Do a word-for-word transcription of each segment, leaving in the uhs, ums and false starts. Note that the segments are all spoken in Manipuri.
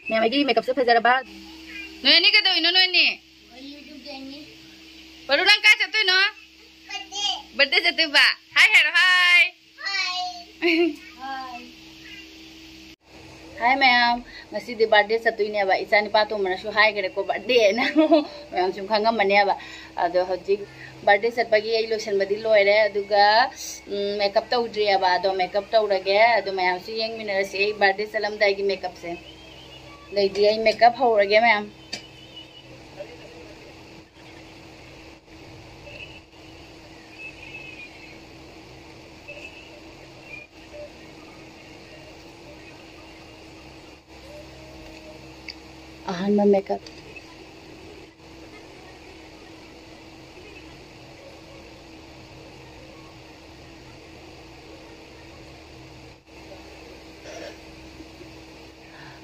ꯃꯌꯥꯝ, ꯑꯩꯒꯤ ꯃꯦꯀꯞꯁꯦ ꯐꯖꯔꯕ? ꯅꯣꯏ ꯑꯅꯤ ꯀꯩꯗꯧꯔꯤꯅꯣ, ꯅꯣꯏ ꯑꯅꯤ? ꯄꯔꯨ, ꯅꯪ ꯀꯥꯏ ꯆꯠꯇꯣꯏꯅꯣ? ꯕꯥꯔꯗꯦ ꯆꯠꯇꯣꯏꯕ꯫ ꯍꯥꯏ ꯍꯥꯏꯔꯣ, ꯍꯥꯏ꯫ ꯍꯥꯏ ꯃꯌꯥꯝ, ꯉꯁꯤꯗꯤ ꯕꯥꯔꯗꯦ ꯆꯠꯇꯣꯏꯅꯦꯕ꯫ ꯏꯆꯥ ꯅꯨꯄꯥ ꯇꯣꯝꯕꯅꯁꯨ ꯍꯥꯏꯈ꯭ꯔꯦꯀꯣ, ꯕꯥꯔꯗꯦ ꯍꯥꯏꯅ꯫ ꯃꯌꯥꯝ ꯁꯨꯝ ꯈꯪꯉꯝꯃꯅꯦꯕ꯫ ꯑꯗꯣ ꯍꯧꯖꯤꯛ ꯕꯥꯔꯗꯦ ꯆꯠꯄꯒꯤ ꯑꯩ ꯂꯣꯏꯁꯟꯕꯗꯤ ꯂꯣꯏꯔꯦ, ꯑꯗꯨꯒ ꯎꯝ, ꯃꯦꯀꯞ ꯇꯧꯗ꯭ꯔꯤꯑꯕ꯫ ꯑꯗꯣ ꯃꯦꯀꯞ ꯇꯧꯔꯒꯦ, ꯑꯗꯣ ꯃꯌꯥꯝꯁꯨ ꯌꯦꯡꯃꯤꯟꯅꯔꯁꯤ꯫ ꯑꯩ ꯕꯥꯔꯗꯦ ꯆꯠꯂꯝꯗꯥꯏꯒꯤ ꯃꯦꯀꯞꯁꯦ꯫ ꯑꯗꯩꯗꯤ ꯑꯩ ꯃꯦꯀꯞ ꯍꯧꯔꯒꯦ ꯃꯌꯥꯝ꯫ ꯑꯍꯥꯟꯕ ꯃꯦꯀꯞ꯫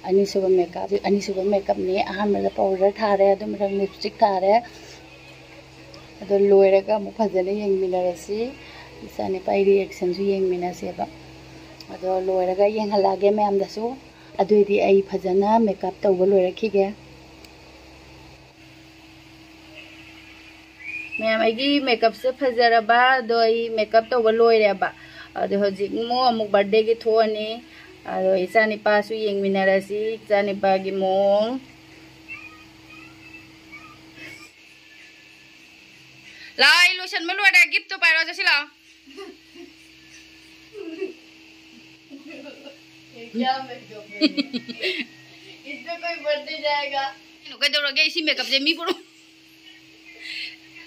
ꯑꯅꯤꯁꯨꯕ ꯃꯦꯀꯞ, ꯑꯅꯤꯁꯨꯕ ꯃꯦꯀꯞꯅꯤ꯫ ꯑꯍꯥꯟꯕꯗ ꯄꯥꯎꯗꯔ ꯊꯥꯔꯦ, ꯑꯗꯨ ꯃꯊꯪ ꯂꯤꯞꯁꯇꯤꯛ ꯊꯥꯔꯦ꯫ ꯑꯗꯣ ꯂꯣꯏꯔꯒ ꯑꯃꯨꯛ ꯐꯖꯅ ꯌꯦꯡꯃꯤꯟꯅꯔꯁꯤ꯫ ꯏꯆꯥꯅꯨꯄꯥꯒꯤ ꯔꯤꯌꯦꯛꯁꯟꯁꯨ ꯌꯦꯡꯃꯤꯟꯅꯁꯦꯕ꯫ ꯑꯗꯣ ꯂꯣꯏꯔꯒ ꯌꯦꯡꯍꯜꯂꯛꯑꯒꯦ ꯃꯌꯥꯝꯗꯁꯨ꯫ ꯑꯗꯨꯑꯣꯏꯗꯤ ꯑꯩ ꯐꯖꯅ ꯃꯦꯀꯞ ꯇꯧꯕ ꯂꯣꯏꯔꯛꯈꯤꯒꯦ꯫ ꯃꯌꯥꯝ, ꯑꯩꯒꯤ ꯃꯦꯀꯞꯁꯦ ꯐꯖꯔꯕ꯫ ꯑꯗꯣ ꯑꯩ ꯃꯦꯀꯞ ꯇꯧꯕ ꯂꯣꯏꯔꯦꯕ꯫ ꯑꯗꯣ ꯍꯧꯖꯤꯛ ꯑꯃꯨꯛ, ꯑꯃꯨꯛ ꯕꯥꯔꯗꯦꯒꯤ ꯊꯣꯛꯑꯅꯤ꯫ ꯑꯗꯣ ꯏꯆꯥꯅꯤꯄꯥꯁꯨ ꯌꯦꯡꯃꯤꯟꯅꯔꯁꯤ, ꯏꯆꯥꯅꯤꯄꯥꯒꯤ ꯃꯑꯣꯡ꯫ ꯂꯥꯛꯑꯣ, ꯑꯩ ꯂꯣꯏꯁꯟꯕ ꯂꯣꯏꯔꯦ, ꯒꯤꯐꯇꯣ ꯄꯥꯏꯔꯣ, ꯆꯠꯁꯤ ꯂꯥꯛꯑꯣ꯫ क्या मेकअप है ये? इसमें कोई बर्थडे जाएगा? ꯀꯩꯅꯣ, ꯀꯩꯗꯧꯔꯒꯦ? ꯁꯤ ꯃꯦꯀꯞꯁꯦ ꯃꯤ ꯄꯨꯝꯅꯃꯛ,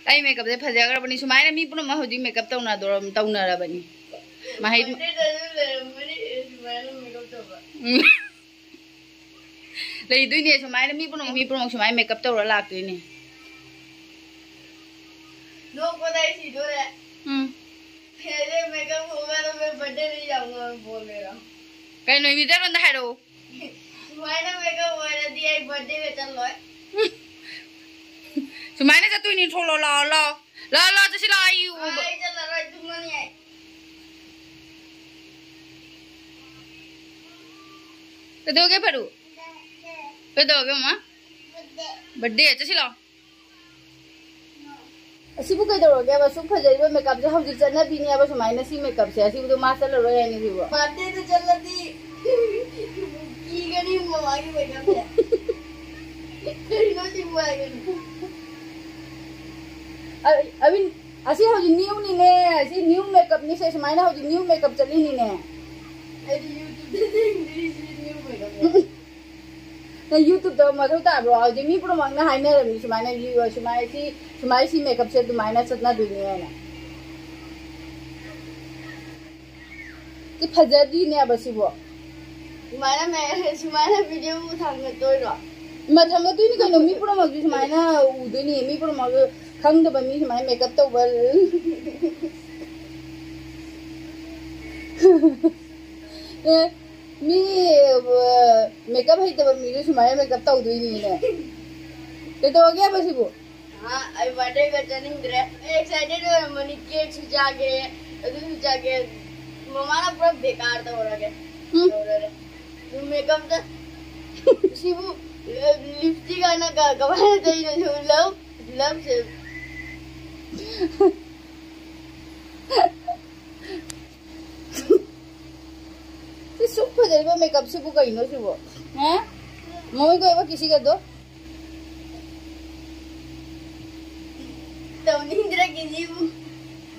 ꯑꯩ ꯃꯦꯀꯞꯁꯦ ꯐꯖꯈ꯭ꯔꯕꯅꯤ꯫ ꯁꯨꯃꯥꯏꯅ ꯃꯤ ꯄꯨꯝꯅꯃꯛ ꯍꯧꯖꯤꯛ ꯃꯦꯀꯞ ꯇꯧꯅꯗꯣꯔ-, ꯇꯧꯅꯔꯕꯅꯤ꯫ ꯃꯍꯩ ꯕꯔꯊꯗꯦꯗꯁꯨ ꯂꯩꯔꯝꯒꯅꯤ, ꯑꯦ, ꯁꯨꯃꯥꯏꯅ ꯃꯦꯀꯞ ꯇꯧꯕ꯫ ꯎꯝ꯫ ꯂꯩꯗꯣꯏꯅꯦ ꯁꯨꯃꯥꯏꯅ, ꯃꯤ ꯄꯨꯝꯅꯃꯛ, ꯃꯤ ꯄꯨꯝꯅꯃꯛ ꯁꯨꯃꯥꯏꯅ ꯃꯦꯀꯞ ꯇꯧꯔ ꯂꯥꯛꯇꯣꯏꯅꯦ꯫ ꯅꯣꯛꯄꯗ ꯑꯩ ꯁꯤꯗꯣꯔꯦ꯫ ꯎꯝ꯫ मेरे मेकअप होगा तो मैं बर्थडे नहीं जाऊंगा, मैं बोल दे रहा हूँ। ꯀꯩꯅꯣ, ꯃꯤꯇꯩꯂꯣꯟꯗ ꯍꯥꯏꯔꯛꯑꯣ꯫ ꯁꯨꯃꯥꯏꯅ ꯃꯦꯀꯞ ꯑꯣꯏꯔꯗꯤ ꯑꯩ ꯕꯔꯊꯗꯦꯒ ꯆꯠꯂꯣꯏ꯫ ꯁꯨꯃꯥꯏꯅ ꯆꯠꯇꯣꯏꯅꯤ, ꯊꯣꯛꯂꯛꯑꯣ, ꯂꯥꯛꯑꯣ, ꯂꯥꯛꯑꯣ꯫ ꯂꯥꯛꯑꯣ, ꯂꯥꯛꯑꯣ, ꯆꯠꯁꯤ ꯂꯥꯛꯑꯣ, ꯑꯩ ꯎꯕ-, ꯑꯩ ꯆꯠꯂꯔꯣꯏ, ꯇꯨꯝꯃꯅꯤ ꯑꯩ꯫ ꯀꯩꯗꯧꯒꯦ ꯐꯔꯨ? ꯀꯩꯗꯧꯒꯦ ꯃꯃꯥ? ꯕꯔꯊꯗꯦ ꯆꯠꯁꯤ ꯂꯥꯛꯑꯣ꯫ ꯑꯁꯤꯕꯨ ꯀꯩꯗꯧꯔꯒꯦꯕ? ꯁꯨꯛ ꯐꯖꯔꯤꯕ ꯃꯦꯀꯞꯁꯦ ꯍꯧꯖꯤꯛ ꯆꯠꯅꯕꯤꯅꯦꯕ, ꯁꯨꯃꯥꯏꯅ ꯁꯤ ꯃꯦꯀꯞꯁꯦ꯫ ꯑꯁꯤꯕꯨꯗꯣ ꯃꯥ ꯆꯠꯂꯔꯣꯏ ꯍꯥꯏꯅꯤ ꯁꯤꯕꯨ꯫ ꯕꯔꯊꯗꯦꯗ ꯆꯠꯂꯗꯤ ꯀꯤꯒꯅꯤ ꯃꯃꯥꯒꯤ ꯃꯦꯀꯞꯁꯦ꯫ ꯀꯔꯤꯅꯣ ꯁꯤꯕꯨ ꯍꯥꯏꯒꯅꯤ꯫ ꯑ-, ꯑꯕꯤꯟ, ꯑꯁꯤ ꯍꯧꯖꯤꯛ ꯅ꯭ꯌꯨꯅꯤꯅꯦ꯫ ꯑꯁꯤ ꯅ꯭ꯌꯨ ꯃꯦꯀꯞꯅꯤꯁꯦ, ꯁꯨꯃꯥꯏꯅ ꯍꯧꯖꯤꯛ ꯅ꯭ꯌꯨ ꯃꯦꯀꯞ ꯆꯠꯂꯤꯅꯤꯅꯦ꯫ ꯑꯩꯗꯤ YouTubeꯗ ꯌꯦꯡꯗ꯭ꯔꯤ, ꯁꯤ ꯅ꯭ꯌꯨ ꯃꯦꯀꯞꯅꯦ꯫ ꯅꯪ YouTubeꯇ ꯃꯊꯧ ꯇꯥꯕ꯭ꯔꯣ? ꯍꯧꯖꯤꯛ ꯃꯤ ꯄꯨꯝꯅꯃꯛꯅ ꯍꯥꯏꯅꯔꯝꯃꯤ ꯁꯨꯃꯥꯏꯅ, ꯁꯨꯃꯥꯏ ꯁꯤ, ꯁꯨꯃꯥꯏ ꯁꯤ ꯃꯦꯀꯞꯁꯦ ꯑꯗꯨꯃꯥꯏꯅ ꯆꯠꯅꯗꯣꯏꯅꯦ ꯍꯥꯏꯅ꯫ ꯁꯤ ꯐꯖꯗ꯭ꯔꯤꯅꯦꯕ ꯁꯤꯕꯣ꯫ ꯁꯨꯃꯥꯏꯅ ꯃꯦ-, ꯁꯨꯃꯥꯏꯅ ꯚꯤꯗꯤꯑꯣꯕꯨ ꯊꯥꯡꯒꯠꯇꯣꯏꯔꯣ? ꯏꯃꯥ, ꯊꯥꯡꯒꯠꯇꯣꯏꯅꯤ ꯀꯩꯅꯣ, ꯃꯤ ꯄꯨꯝꯅꯃꯛꯁꯨ ꯁꯨꯃꯥꯏꯅ ꯎꯗꯣꯏꯅꯤ, ꯃꯤ ꯄꯨꯝꯅꯃꯛꯁꯨ ꯈꯪꯗꯕ ꯃꯤ ꯁꯨꯃꯥꯏꯅ ꯃꯦꯀꯞ ꯇꯧꯕ꯫ ꯑꯦ, ꯃꯤ, ꯑ, ꯃꯦꯀꯞ ꯍꯩꯇꯕ ꯃꯤꯁꯨ ꯁꯨꯃꯥꯏꯅ ꯃꯦꯀꯞ ꯇꯧꯗꯣꯏꯅꯤꯅꯦ꯫ ꯀꯩꯗꯧꯔꯒꯦꯕ ꯁꯤꯕꯨ? ꯑꯥ, ꯑꯩ ꯕꯥꯔꯊꯗꯦꯒ ꯆꯠꯅꯤꯡꯗ꯭ꯔꯦ꯫ ꯑꯩ ꯑꯦꯛꯁꯥꯏꯇꯦꯗ ꯑꯣꯏꯔꯝꯕꯅꯤ, ꯀꯦꯛꯁꯨ ꯆꯥꯒꯦ, ꯑꯗꯨꯁꯨ ꯆꯥꯒꯦ꯫ ꯃꯃꯥꯅ ꯄꯨꯔꯥ ꯕꯦꯀꯥꯔ ꯇꯧꯔꯒꯦ꯫ ꯎꯝ꯫ ꯇꯧꯔꯒꯦ꯫ ꯑꯗꯨ ꯃꯦꯀꯞꯇ ꯁꯤꯕꯨ, ꯑ, ꯂꯤꯞꯁꯇꯤꯛ ꯍꯥꯏꯅ ꯀ-, ꯀꯃꯥꯏꯅ ꯇꯧꯔꯤꯅꯣ ꯁꯤꯕꯨ? ꯂꯞ, ꯂꯞꯁꯦ꯫ ꯁꯤ ꯁꯨꯛ ꯐꯖꯔꯤꯕ ꯃꯦꯀꯞꯁꯤꯕꯨ ꯀꯩꯅꯣ ꯁꯤꯕꯨ? ꯍꯥ? ꯃꯃꯤꯡ ꯀꯩꯕ ꯀꯤꯁꯤꯒꯗꯣ? ꯇꯧꯅꯤꯡꯗ꯭ꯔꯦ ꯀꯤꯁꯤꯕꯨ꯫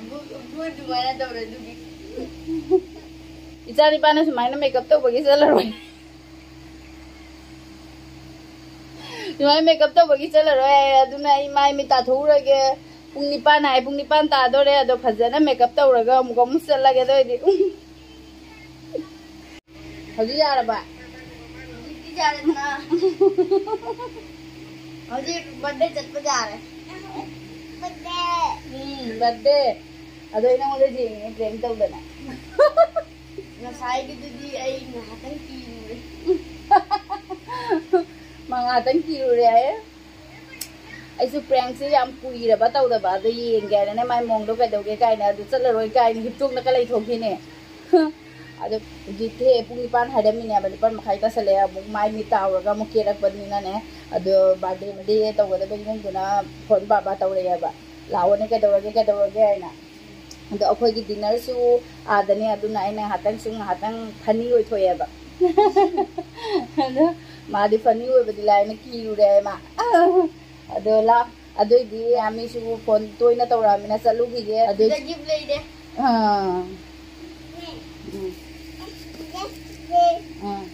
ꯕꯨ-, ꯕꯨ ꯑꯗꯨꯃꯥꯏꯅ ꯇꯧꯔꯦ ꯑꯗꯨꯒꯤ꯫ ꯏꯆꯥ ꯅꯤꯄꯥꯅ ꯁꯨꯃꯥꯏꯅ ꯃꯦꯀꯞ ꯇꯧꯕꯒꯤ ꯆꯠꯂꯔꯣꯏ꯫ ꯁꯨꯃꯥꯏꯅ ꯃꯦꯀꯞ ꯇꯧꯕꯒꯤ ꯆꯠꯂꯔꯣꯏ ꯍꯥꯏꯌꯦ꯫ ꯑꯗꯨꯅ ꯑꯩ ꯃꯥꯏ ꯃꯤꯠ ꯇꯥꯊꯣꯛꯎꯔꯒꯦ꯫ ꯄꯨꯡ ꯅꯤꯄꯥꯟ ꯍꯥꯏ, ꯄꯨꯡ ꯅꯤꯄꯥꯟ ꯇꯥꯗꯣꯔꯦ꯫ ꯑꯗꯣ ꯐꯖꯅ ꯃꯦꯀꯞ ꯇꯧꯔꯒ ꯑꯃꯨꯛ, ꯑꯃꯨꯛ ꯆꯠꯂꯒꯦ꯫ ꯑꯗꯨ ꯑꯣꯏꯗꯤ, ꯎꯝ꯫ ꯍꯧꯖꯤꯛ ꯌꯥꯔꯕ? ꯍꯧꯖꯤꯛꯇꯤ ꯌꯥꯔꯦꯗꯅ꯫ ꯍꯧꯖꯤꯛ ꯕꯥꯔꯊꯗꯦ ꯆꯠꯄ ꯌꯥꯔꯦ꯫ ꯎꯝ, ꯕꯥꯔꯊꯗꯦ꯫ ꯑꯗꯣ ꯑꯩ ꯅꯉꯣꯟꯗ ꯌꯦꯡꯉꯦ, ꯄ꯭ꯔꯦꯡ ꯇꯧꯗꯅ꯫ ꯉꯁꯥꯏꯒꯤꯗꯨꯗꯤ ꯑꯩ ꯉꯥꯏꯍꯥꯛꯇꯪ ꯀꯤꯔꯨꯔꯦ꯫ ꯃꯥ ꯉꯥꯏꯍꯥꯛꯇꯪ ꯀꯤꯔꯨꯔꯦ ꯍꯥꯏꯌꯦ꯫ ꯑꯩꯁꯨ ꯄ꯭ꯔꯦꯡꯁꯦ ꯌꯥꯝ ꯀꯨꯏꯔꯕ ꯇꯧꯗꯕ, ꯑꯗꯣ ꯌꯦꯡꯒꯦ ꯍꯥꯏꯅꯅꯦ, ꯃꯥꯏ ꯃꯑꯣꯡꯗꯣ ꯀꯩꯗꯧꯒꯦ ꯀꯥꯏꯅ, ꯑꯗꯨ ꯆꯠꯂꯔꯣꯏ ꯀꯥꯏꯅ ꯍꯤꯞꯇꯣꯛꯅꯒ ꯂꯩꯊꯣꯛꯈꯤꯅꯦ꯫ ꯑꯗꯣ ꯍꯧꯖꯤꯛꯇꯤ ꯄꯨꯡ ꯅꯤꯄꯥꯟ ꯍꯥꯏꯔꯝꯃꯤꯅꯦꯕ, ꯅꯤꯄꯥꯟ ꯃꯈꯥꯏ ꯇꯥꯁꯜꯂꯛꯑꯦ, ꯑꯃꯨꯛ ꯃꯥꯏ ꯃꯤꯠ ꯇꯥꯔꯨꯔꯒ ꯑꯃꯨꯛ ꯀꯦꯔꯛꯄꯅꯤꯅꯅꯦ꯫ ꯑꯗꯣ ꯕꯥꯔꯗꯦ ꯕꯥꯔꯗꯦ ꯇꯧꯒꯗꯕ ꯏꯃꯨꯡꯗꯨꯅ ꯐꯣꯟ ꯕꯥꯕꯥ ꯇꯧꯔꯛꯑꯦꯕ, "ꯂꯥꯛꯑꯣꯅꯦ, ꯀꯩꯗꯧꯔꯒꯦ ꯀꯩꯗꯧꯔꯒꯦ" ꯍꯥꯏꯅ꯫ ꯑꯗꯣ ꯑꯩꯈꯣꯏꯒꯤ ꯗꯤꯟꯅꯔꯁꯨ ꯑꯥꯗꯅꯦ, ꯑꯗꯨꯅ ꯑꯩꯅ ꯉꯥꯏꯍꯥꯛꯇꯪ ꯁꯨꯝ ꯉꯥꯏꯍꯥꯛꯇꯪ ꯐꯅꯤ ꯑꯣꯏꯊꯣꯛꯑꯦꯕ꯫ ꯑꯗꯣ ꯃꯥꯗꯤ ꯐꯅꯤ ꯑꯣꯏꯕꯗꯤ ꯂꯥꯏꯅ ꯀꯤꯔꯨꯔꯦ ꯃꯥ꯫ ꯑꯗꯣ ꯂꯥ ꯑꯗꯨꯏꯗꯤ ꯃꯤꯁꯨ ꯐꯣꯟ ꯇꯣꯏꯅ ꯇꯧꯔꯛꯑꯃꯤꯅ ꯆꯠꯂꯨꯈꯤꯒꯦ꯫ ꯑꯗꯨ ꯁꯤꯗ ꯒꯤꯐ ꯂꯩꯔꯦ꯫ ꯑꯥ꯫ ꯎꯝ꯫ ꯑꯥ꯫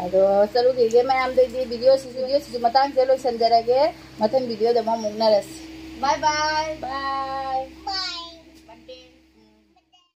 ꯑꯗꯣ ꯆꯠꯂꯨꯈꯤꯒꯦ ꯃꯌꯥꯝꯗꯩꯗꯤ꯫ ꯚꯤꯗꯤꯑꯣꯁꯤꯁꯨ ꯚꯤꯗꯤꯑꯣꯁꯤꯁꯨ ꯃꯇꯥꯡꯁꯤꯗ ꯂꯣꯏꯁꯤꯟꯖꯔꯒꯦ꯫ ꯃꯊꯪ ꯚꯤꯗꯤꯑꯣꯗ ꯑꯃꯨꯛ ꯃꯨꯛꯅꯔꯁꯤ꯫ ꯕꯥꯏ ꯕꯥꯏ꯫ ꯕꯥꯏ꯫